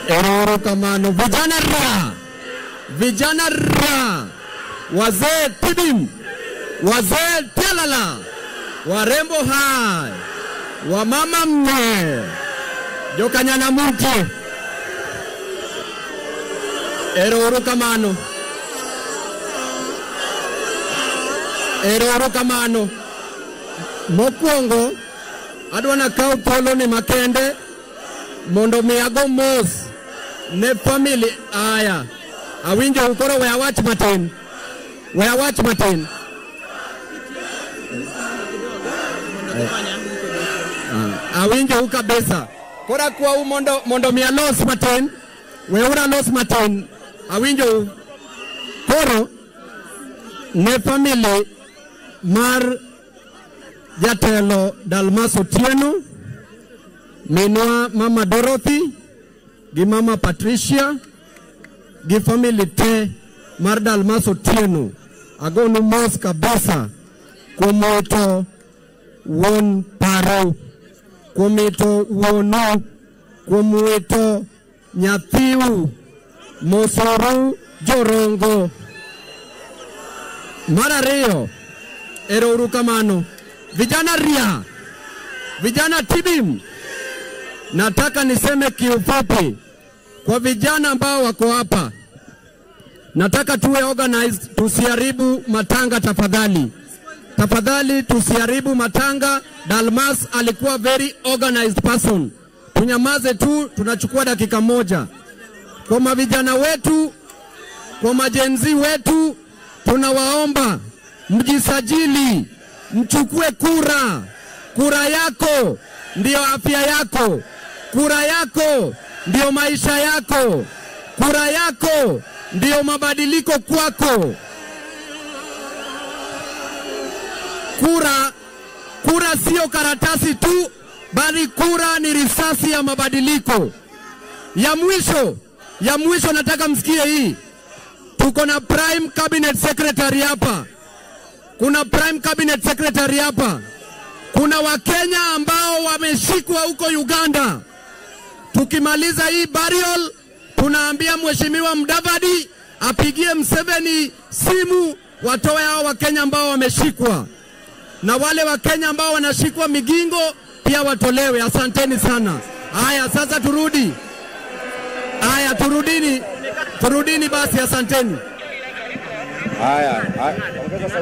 Ero kamano. Vijana ra, vijana ra, wazee tibim, wazee telala, warembo hai, wamama mme, jokanyana muti. Ero kamano. Ero kamano. Mokwongo adwa kawo thuolo ni makende mondo mi ago mos ne family. Aya, awinjo koro we awach matin, we awach matin. Awinjo kabisa. Koro akwau mondo mi alos matin, we ura los matin. Awinjo koro ne family mar jatelo Dalmas Otieno, minwa mama Dorothy gi mama Patricia gi family te mar Dalmas Otieno, agonu mos kabisa kuom wito wuon paro, kuom wito wuonu, kuom wito nyathiu. Mosoru jorongo. Mar ariyo, ero kamano. Vijana ria, vijana tibim, nataka niseme kiufupi kwa vijana ambao wako hapa, nataka tuwe organized, tusiharibu matanga tafadhali. Tafadhali tusiharibu matanga. Dalmas alikuwa very organized person. Tunyamaze tu, tunachukua dakika moja. Kwa mavijana wetu, kwa majenzi wetu, tunawaomba mjisajili, mchukue kura. Kura yako ndiyo afya yako, kura yako ndiyo maisha yako, kura yako ndiyo mabadiliko kwako. Kura sio karatasi tu, bali kura ni risasi ya mabadiliko. Ya mwisho nataka msikie hii. Tuko na Prime Cabinet Secretary hapa. Kuna Prime Cabinet Secretary hapa. Kuna Wakenya ambao wameshikwa huko Uganda. Tukimaliza hii burial, tunaambia Mheshimiwa Mudavadi apigie Museveni simu watoe hao Wakenya ambao wameshikwa. Na wale Wakenya ambao wanashikwa Migingo pia watolewe. Asanteni sana. Haya, sasa turudi. Haya, turudini. Turudini basi, asanteni. Haya.